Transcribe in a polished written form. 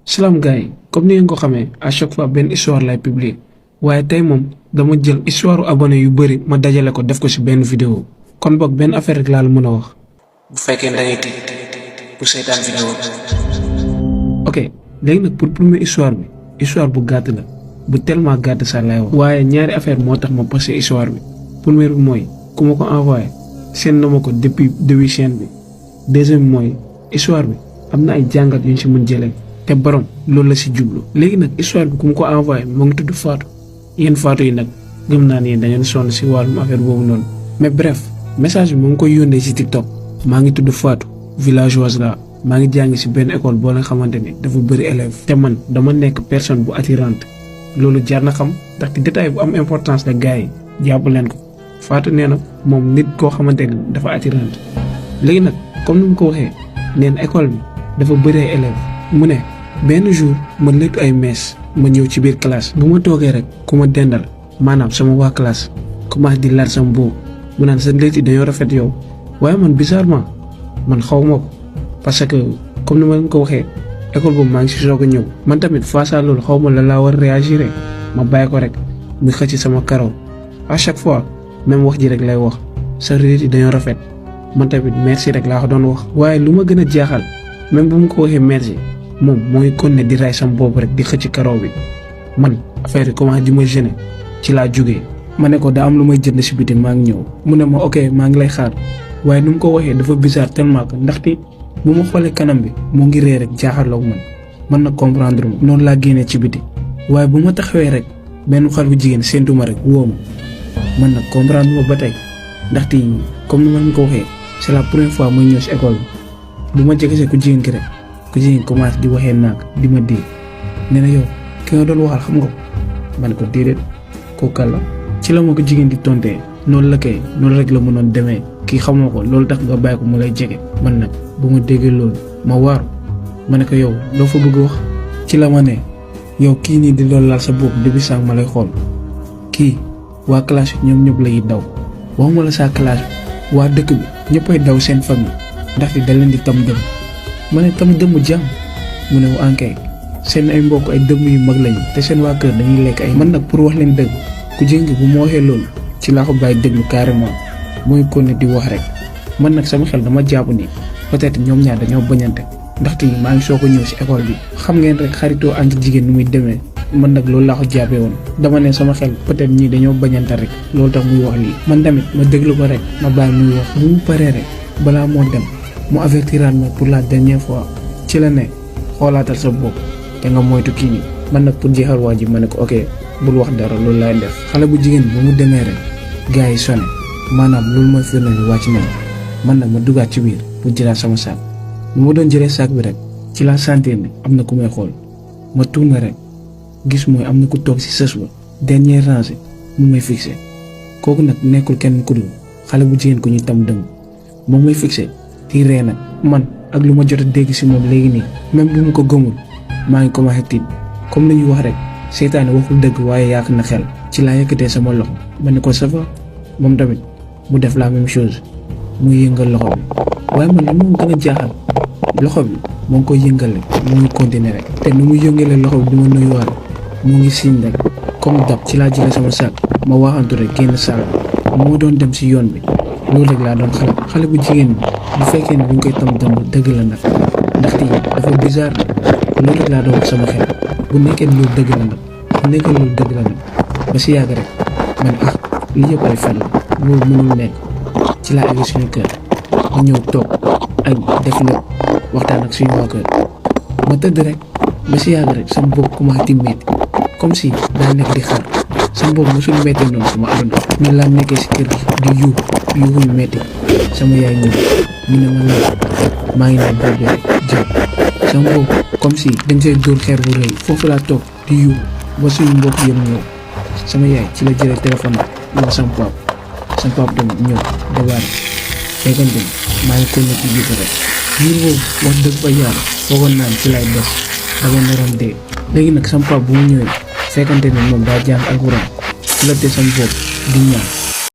Salam gars yi comme ni ngeen ko xamee à chaque fois benn histoire lay publier waaye tey moom dama jël histoire abonné yu bëri ma dajale ko def ko ci benn vidéo kon boog benn affaire rek laa la mën a wax. bu fekkee da ngay tiit pour seetaan vidéo ok léegi nag pour première histoire bi histoire bu gàtt la bu tellement gàtt sax lay wax. waaye ñaari affaire moo tax ma posté histoire bi première bi mooy ku ma ko envoyé seen na ma ko depuis début chaîne bi deuxième bi mooy histoire bi am na ay jàngat yu ñu ci mën jëlee. te borom loolu la ci jublu léegi nag histoire bi ku mu ko envoyé moo ngi tudd Fatou yéen Fatou yi nag gëm naa ne dañoo sonn ci wàllum affaire boobu noonu mais bref message bi moo ngi koy yónnee ci TikTok maa ngi tudd Fatou villageoise la maa ngi jàng ci benn école boo nga xamante ni dafa bëri élèves te man dama nekk personne bu attirante loolu jar na xam ndaxte détail bu am importance la gars yi jàpp leen ko Fatou nee na moom nit koo xamante ni dafa attirante léegi nag comme ni mu ko waxee nee na école bi dafa bëri ay élèves mu ne benn jour ma léttu ay mees ma ñëw ci biir classe bu ma toogee rek ku ma dendal maanaam sama waa classe commencé di laal sama boobu mu naan sa létt yi dañoo rafet yow waaye man bizarrement man xaw ma ko parce que comme ni ma leen ko waxee école boobu maa ngi si soog a ñëw man tamit face à loolu xaw ma la laa war a réagir ma bàyyi ko rek mu xëcc sama karaw à chaque fois même wax ji rek lay wax sa létt yi dañoo rafet man tamit merci rek laa ko doon wax. waaye lu ma gën a jaaxal même bu mu ko waxee merci. moom mooy kon ne di ray sam boobu rek di xëcc karaw bi man affaire yi commencé di ma gêner ci laa jógee ma ne ko daa am lu may jënd si biti maa ngi ñëw mu ne ma ok maa ngi lay xaar waaye nu mu ko waxee dafa bizarre tellement que ndaxte bu ma xoolee kanam bi mu ngi ree rek jaaxarloog man nag comprendre ma noonu laa génnee ci biti waaye bu ma taxawee rek benn xale bu jigéen séentu ma rek woo ma man nag comprendre ma ba tey ndaxte comme ni ma leen ko waxee c'est la première fois muy ñëw si école bi bu ma jegesee ku jigéen ki rek ku jigéen commencé di waxee naag di ma dee nee na yow ki nga doon waxal xam nga ko ma ne ko déedéet kooku kan la ci la ma ko jigéen di tontee noonu la kay noonu rek la mënoon demee kii xamoo ko loolu tax nga bàyyi ko mu lay jege man nag bu ma déggee loolu ma waaru ma ne ko yow loo fa bëgg wax ci la ma ne yow kii nii di loolu laal sa bopp depuis sànq ma lay xool kii waa classe bi ñoom ñëpp lay daw waxuma la saa classe bi waa dëkk bi ñëppay daw seen famille ndaxte da leen di tam dem ma ne tam dëmm jàmm mu ne ankay seen ay mbokk ay dëmm yu mag lañu te seen waa kër dañuy lekk ay man nag pour wax leen dëgg ku jëng bu ma waxee loolu ci laa ko bàyyi déglu carrément mooy kon ne di wax rek man nag sama xel dama jàpp ni peut-être ñoom ñaar dañoo bañante ndaxte maa ngi soo ko ñëw ci école bi xam ngeen rek xaritoo entre jigéen ni muy demee man nag loolu laa ko jàppee woon dama ne sama xel peut-être ñii dañoo bañante rek loolu tax muy wax lii man tamit ma déglu ko rek ma bàyyi muy wax bu mu paree rek balaa moo dem mu avertiraat ma pour la dernière fois ci la ne xoolaatal sa bopp te nga moytu kii nii man nag pour jeexal waa ji ma ne ko ok bul wax dara loolu laay def xale bu jigéen bi mu demee rek gars yi sonné maanaam loolu mooy firnde bi wàcc nañ man nag ma dugaat ci biir pour jëlaat sama saak bu ma doon jëlee saak bi rek ci la sentir ni am na ku may xool ma tourné rek gis mooy am na ku toog si sës ba dernière rangée mu may fixé kooku nag nekkul kenn ku dul xale bu jigéen ku ñu tam dëmm moom may fixé. di ree nag man ak lu ma jot a dégg ci moom léegi nii même bu mu ko gëmul maa ngi commencé tiit comme li ñuy wax rek seytaane waxul dëgg waaye yàq na xel ci laa yëkkatee sama loxo ma ne ko ça va moom tamit mu def la même chose muy yëngal loxo bi waaye man li moom gën a jaaxal loxo bi moo ngi koy yëngale mu ngi continuer rek te nu mu yëngalee loxo bi di ma nuyuwaat mu ngi siñ rek comme dab ci laa jëlee sama sac ma waxantu rek génn saal moo doon dem ci yoon bi loolu rek laa doon xale bu jigéen bi bu fekkee ne dañ koy tam dëmb dëgg la nag ndaxte dafa bizarre loolu rek laa doon wax sama xel bu nekkee loolu dëgg la nag bu nekkee loolu dëgg la nag ba si yàgg rek man li yëpp ay fen la loolu mënul nekk ci laa egg suñu kër ma ñëw toog ak def lépp waxtaan ak suñu waa kër ma tëdd rek ba si yàgg rek sama bopp commencé di métti comme si daa nekk di xaar sama bopp mosul méttee noonu sama àdduna ñu laa nekkee si kër gi di yuuxu yu métti sama yaay ñëw mu ne ma la maa ngi naan bébé jàpp sama bopp comme si dañ see dóor xeer bu rëy foofu laa toog di yuuxu ba suñu mbokk yëpp ñëw sama yaay ci la jëlee téléphone bi wax sama pap tamit ñëw débarré fekkante maa ngi kon ci jiitu rek ñun boobu wax dëgg fa yàlla foogoon naan ci lay des dama naroon dee léegi nag sama pap bu mu ñëwee fekkante ne moom daa jàng alxuraan ci la te sama bopp di ñaan